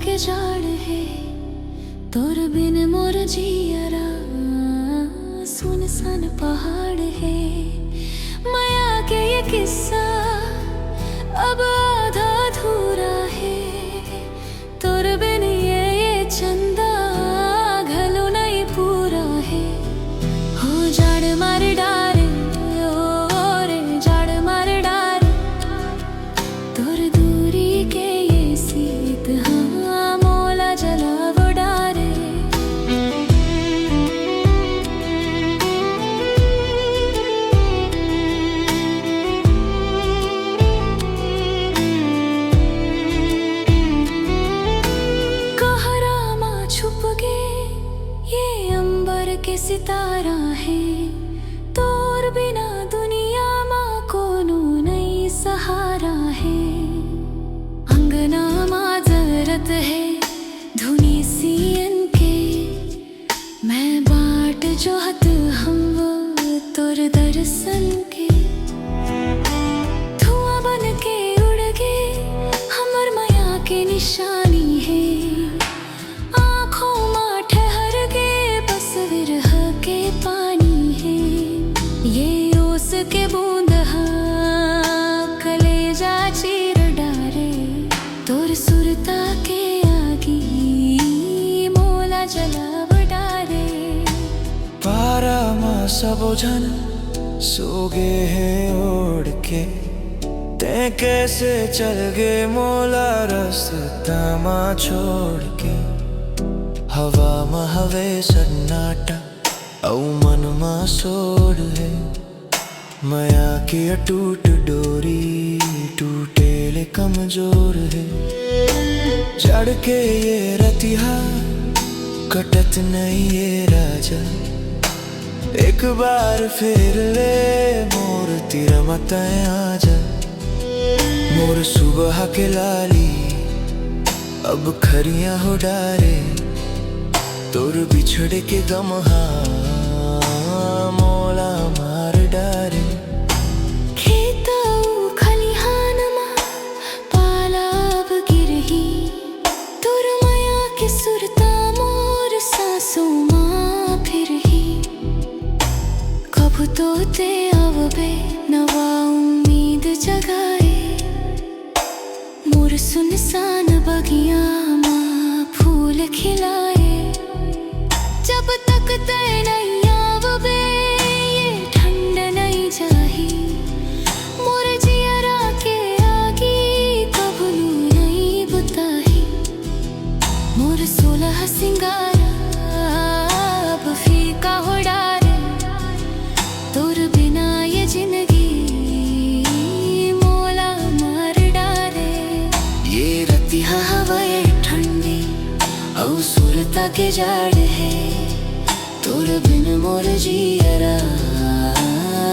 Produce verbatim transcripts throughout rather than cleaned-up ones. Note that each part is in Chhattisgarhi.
के जाड़ हे, तोर बिन मोर जियरा सुनसान पहाड़ हे। मया के ये किस्सा अब आधा अधूरा हे, तोर बिन ये, ये चंदा घलो नइ पूरा हे। हो जाड़ मार डारे, ओ रे जाड़ मार डारे, तोर दूरी के ये सीत हा मोला जलाव डारे। कहरा मा छुप गे ये अंबर के सितारा हे, तोर बिना दुनिया मा कोनो नइ सहारा हे। अंगना मा जरत हे धुनी सियन के, मैं बाट जोहत हंव तोर दर्शन के। धुआं बन के उड़ गे हमर मया के निशानी हे। आँखों मा ठहर गे बस विरह के पानी हे। ये ओस के बूंद हा कलेजा चीर डारे, तोर सुरता के आगी मोला जलाव डारे। पारा मा सबो झन सो गे हे ओढ़ के, तैं कैसे चल गे मोला रस्ता मा छोड़ के। हवा मा हवे सन्नाटा, अउ मन मा शोर हे। मया के अटूट डोरी टूटे ले कमजोर हे। जाड़ के ये रतिहा कटत नइ ये राजा, एक बार फेर ले मोर तीर मा तैं आजा। मोर सुबह के लाली अब खरिया हो डारे, तोर बिछड़े के गम हा मोला मार डारे। खेत अउ खलिहान मा पाला अब गिरही, तोर मया के सुरता मोर सांसों मा फिरही। कभू तो तैं आवबे नवा उम्मीद जगाए, मोर सुनसान बगिया मा फूल खिलाए। जब तक तैं नइ आवबे ये ठंड नइ जाही, मोर जियरा के आगी कभू नइ बुताही। मोर सोलह सिंगारा अब फीका हो डारे, तोर बिना ये जिंदगी मोला मार डारे। ये रतिहा हवय ठंडी अउ सुरता के जाड़ हे, तोर बिन मोर जियरा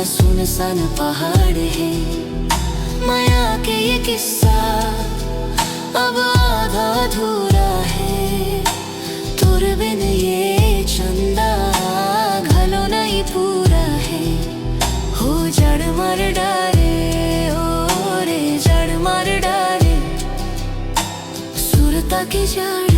सुनसान पहाड़ हे। मया के ये किस्सा अब आधा अधूरा हे, तोर बिन ये चंदा घलो नइ पूरा हे। हो जाड़ मार डारे, ओ रे जाड़ मार डारे, सुरता के जाड़